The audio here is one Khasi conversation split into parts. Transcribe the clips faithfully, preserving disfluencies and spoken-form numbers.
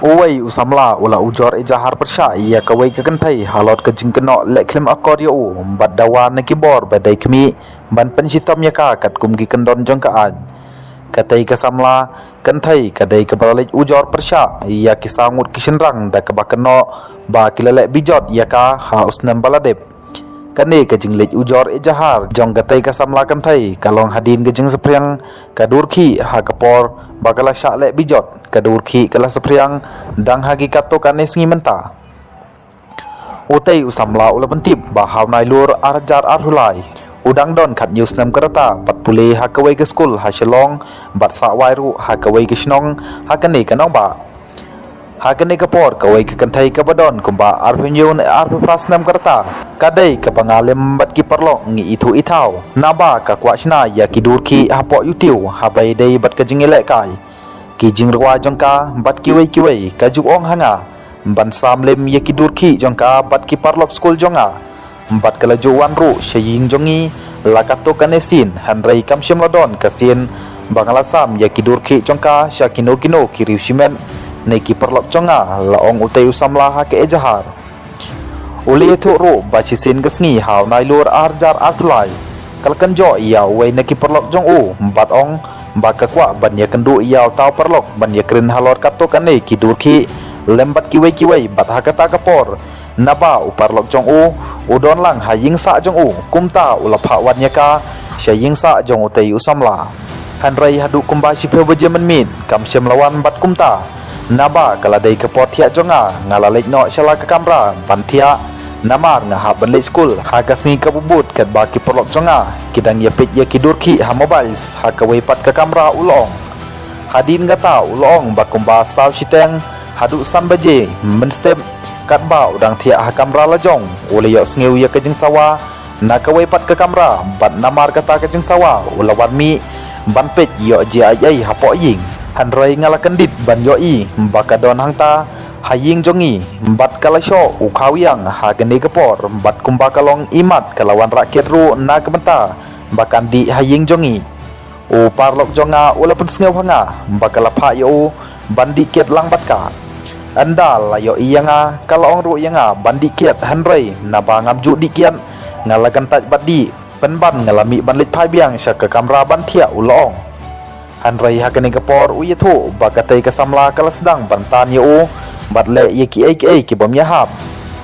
Uwei u samla u la ujor ejahar pyrshah ïa kawei ka kynthei halor ka jingkynnoh leh khlem akor ïa u bad dawa na ki bor ba dei khmih ban pynshitom ïa ka katkum ki kyndon jong ka aiñ. Katei ka samla kynthei ka dei kaba la leit ujor pyrshah ïa ki saw ngut ki shynrang da kaba kynnoh ba ki la leh bijot ïa ka ha u snem ba la dep. Kane ka jingleit ujor ejahar jong katei ka samla kynthei ka long hadien ka jingsaphriang ka dur khih ha ka por ba ka la shah leh bijot. Ka dur khih ka la saphriang dang ha ki katto katne sngi mynta. Utei u samla u la pyntip ba ha u Nailur ar hajar arphew lai u dang don khathynñiew snem ka rta bad pule ha kawei ka skul ha Shillong bad sah wai ruh ha kawei ka shnong ha kane ka nongbah. Ha kane ka por kawei ka kynthei kaba don kumba arphew hynñiew ne arphew phra snem ka rta ka dei kaba nga lem bad ki paralok ngi ithuh ithaw naba ka kwah shna ïa ki dur khih hapoh YouTube haba ïadei bad ka jingïalehkai. Ki jingrwai jong ka bad kiwei kiwei ka ju ong ha nga ban sam lem ïa ki dur khih jong ka bad ki paralok skul jong nga. Bad ka la ju wan ruh sha ïing jong ngi la katto katne sien, hynrei kam shym la don ka sien ba nga la sam ïa ki dur khih jong ka sha kino kino ki riew shimet ne ki paralok jong nga, la ong utei u samla ha ka ejahar. U la ïathuh ruh ba shisien ka sngi ha u Nailur ar hajar arphew lai ka la kynjoh ïa uwei na ki paralok jong u bad ong ba ka kwah ban ïakynduh ïa uta u paralok ban ïakren halor katto katne ki dur khih lem bad kiwei kiwei bad ha kata ka por naba u paralok jong u u don lang ha ïing sah jong u, kumta u la phah wan ïa ka sha ïing sah jong utei u samla. Hynrei haduh kumba shiphew baje mynmiet kam shym la wan bad kumta naba ka la dei ka por thiah jong nga, nga la leit noh sha la ka kamra ban thiah namar nga hap ban leit skul ha ka sngi kaba bud katba ki paralok jong nga ki dang ïapeit ïa ki dur khih ha mobile ha kawei pat ka kamra, u la ong. Hadien kata u la ong ba kumba saw shiteng haduh san baje mynstep katba u dang thiah ha kamra la jong u la ïohsngew ïa ka jingsawa na kawei pat ka kamra bad namar kata ka jingsawa u la wan mih ban peit ïoh jia ei ei hapoh ïing. Hynrei nga la kyndit ban ïohi ba ka don hangta ha ïing jong ngi bad ka la shoh u khaw ïang ha kane ka por bad kumba ka long imat ka la wanrah kiad ruh na ka bynta ba kan dih ha ïing jong ngi. U paralok jong nga u la pynsngew ha nga ba ka la phah ïa u ban dih kiad lang bad ka. Ynda la ïohi ïa nga ka la ong ruh ïa nga ban dih kiad, hynrei naba ngam ju dih kiad nga la kyntait bad dih pynban nga la mih ban leit phai biang sha ka kamra ban thiah, u la ong. Hynrei ha kane ka por u ïathuh ba katei ka samla ka la sdang ban tan ïa u bad leh ïa kiei kiei ki bym ïahap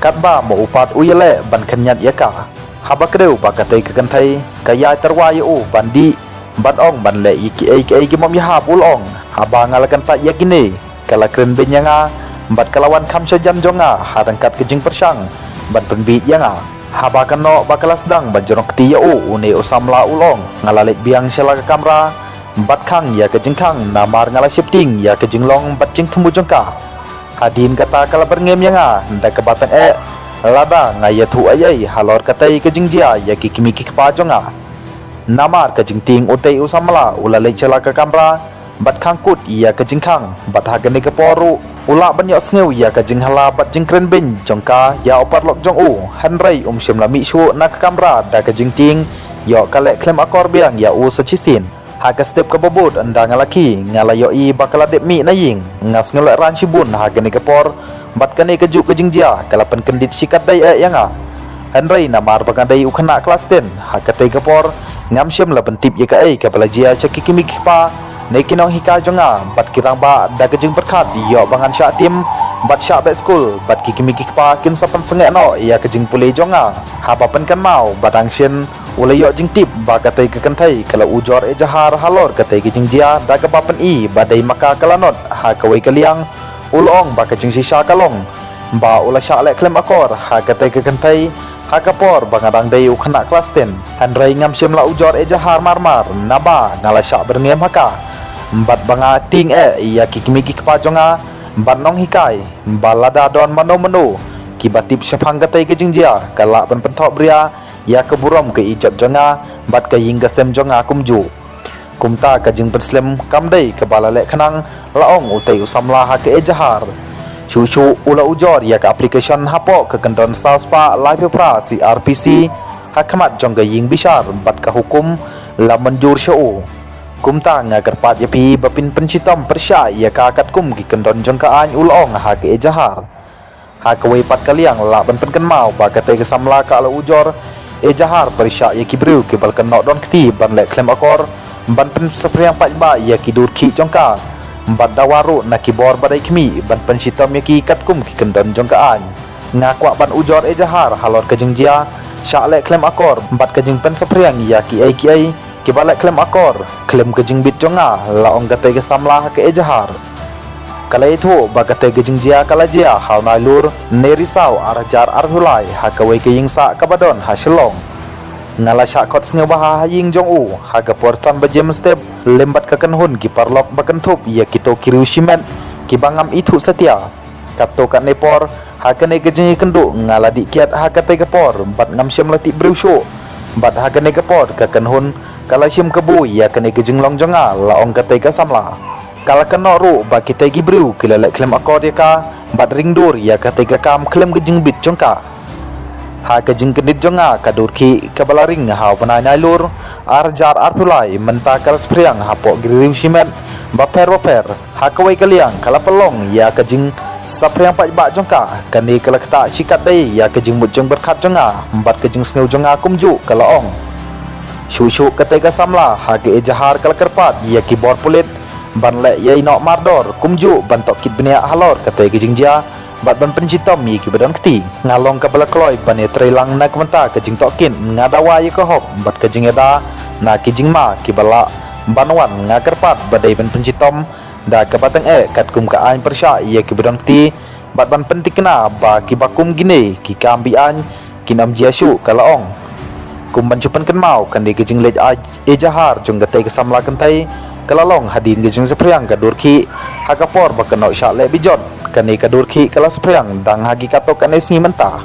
katba ma u pat u ïaleh ban khynñiat ïa ka. Haba kdew ba katei ka kynthei ka ïai tyrwa ïa u ban dih bad ong ban leh ïa kiei kiei ki bym ïahap, u la ong, haba nga la kyntait ïa kine ka la kren beiñ ïa nga bad ka la wan kham shajan jong nga ha ryngkat ka jingpyrshang ban pynbieit ïa nga. Haba ka noh ba ka la sdang ban jrong kti ïa u, une u samla u la ong, nga la leit biang sha la ka kamra bad khang ïa ka jingkhang namar nga la sheptieng ïa ka jinglong bad jingthmu jong ka. Hadien kata ka la byrngem ïa nga da kaba tyngeh lada nga ïathuh ei ei halor katei ka jingjia ïa ki kmie ki kpa jong nga. Namar ka jingtieng, utei u samla u la leit sha la ka kamra bad khang kut ïa ka jingkhang bad ha kane ka por ruh u lah ban ïohsngew ïa ka jinghala bad jingkren beiñ jong ka ïa u paralok jong u, hynrei um shym la mih shuh na ka kamra da ka jingtieng ïoh ka leh khlem akor biang ïa u sa shisien. Ha ka step kaba bud ynda nga la khie nga la ïohi ba ka la dep mih na ïing. Nga sngewlehrain shibun ha kane ka por bad kane kajuh ka jingjia ka la pynkyndit shikatdei eh ïa nga. Hynrei namar ba nga dei u khynnah klas ten ha katei ka por ngam shym la pyntip ïa kaei kaba la jia sha ki kmie ki kpa ne ki nonghikai jong nga bad ki rangbah da ka jingpyrkhat ïoh ba ngan shah tim bad shah beh skul bad ki kmie ki kpa kin sa pynsangeh noh ïa ka jingpule jong nga. Haba pynkynmaw ba dang shen u la ïoh jingtip ba katei ka kynthei ka la ujor ejahar halor katei ka jingjia da kaba pyni ba dei ma ka ka la nod ha kawei ka liang. U la ong ba ka jingshisha ka long ba u la shah leh khlem akor ha katei ka kynthei ha ka por ba nga dang dei u khynnah klas ten. Hynrei ngam shym la ujor ejahar marmar naba nga la shah byrngem ha ka bad ba nga tieng eh ïa ki kmie ki kpa jong nga bad nonghikai ba lada don mano mano kiba tip shaphang katei ka jingjia ka lah ban pynthohbria ïa ka burom ka ijot jong nga bad ka ïing ka sem jong nga kumjuh. Kumta ka jingpynslem kam dei kaba la leh khnang, la ong utei u samla ha ka ejahar. Shuh shuh u la ujor ïa ka application hapoh ka kyndon saw spah laiphew phra C R P C ha khmat jong ka ïing bishar bad ka hukum la mynjur sha u. Kumta nga kyrpad ïa phi ba phin pynshitom pyrshah ïa ka katkum ki kyndon jong ka aiñ, u la ong ha ka ejahar. Ha kawei pat ka liang lah ban pynkynmaw ba katei ka samla ka la ujor ejahar pyrshah ïa ki briew kiba la kynnoh don kti ban leh khlem akor ban pynsaphriang paidbah ïa ki dur khih jong ka bad dawa ruh na ki bor ba dei khmih ban pynshitom ïa ki katkum ki kyndon jong ka aiñ. Nga kwah ban ujor ejahar halor ka jingjia shah leh khlem akor bad ka jingpynsaphriang ïa kiei kiei kiba leh khlem akor khlem ka jingbit jong nga, la ong katei ka samla ha ka ejahar. Ka la ïathuh ba katei ka jingjia ka la jia ha u Nailur, ne Risaw, ar hajar arphew lai, ha kawei ka ïingsah kaba don ha Shillong. Nga la shah khot sngewbha ha ïing jong u ha ka por san baje mynstep lem bad ka kynhun ki paralok ba kynthup ïa kito ki riew shimet kiba ngam ithuh satia. Katto katne por, ha kane ka jingïakynduh nga la dih kiad ha katei ka por bad ngam shym la tip briew shuh. Bad ha kane ka por ka kynhun ka la shim kabu ïa kane ka jinglong jong nga, la ong katei ka samla. Ka la kynnoh ruh ba kitei ki briew ki la leh khlem akor ïa ka bad ring dur ïa katei ka kam khlem ka jingbit jong ka. Ha ka jingkyndit jong nga, ka dur khih kaba la ring ha u bnai Nailur ar hajar arphew lai mynta ka la saphriang hapoh ki riew shimet bapher bapher. Ha kawei ka liang ka la pynlong ïa ka jingsaphriang paidbah jong ka, kane ka la ktah shikatdei ïa ka jingmut jingpyrkhat jong nga bad ka jingsngew jong nga kumjuh, ka la ong. Shuh shuh katei ka samla ha ka ejahar ka la kyrpad ïa ki bor pulit ban leh ïa ino mardor kumjuh ban tohkit bniah halor katei ka jingjia bad ban pynshitom ïa kiba don kti. Nga long kaba la kloi ban ïatreilang na ka bynta ka jingtohkit, nga dawa ïa ka hok bad ka jingïada na ki jingma kiba lah ban wan. Nga kyrpad ba dei ban pynshitom da kaba tyngeh katkum ka aiñ pyrshah ïa kiba don kti bad ban pynthikna ba kiba kum kine ki kam be-aiñ kin ym jia shuh, ka la ong. Kum ban shu pynkynmaw, kane ka jingleit ejahar jong katei ka samla kynthei ka la long hadien ka jingsaphriang ka dur khih ha ka por ba kynnoh shah leh bejot. Kane ka dur khih ka la saphriang dang ha ki katto katne sngi mynta.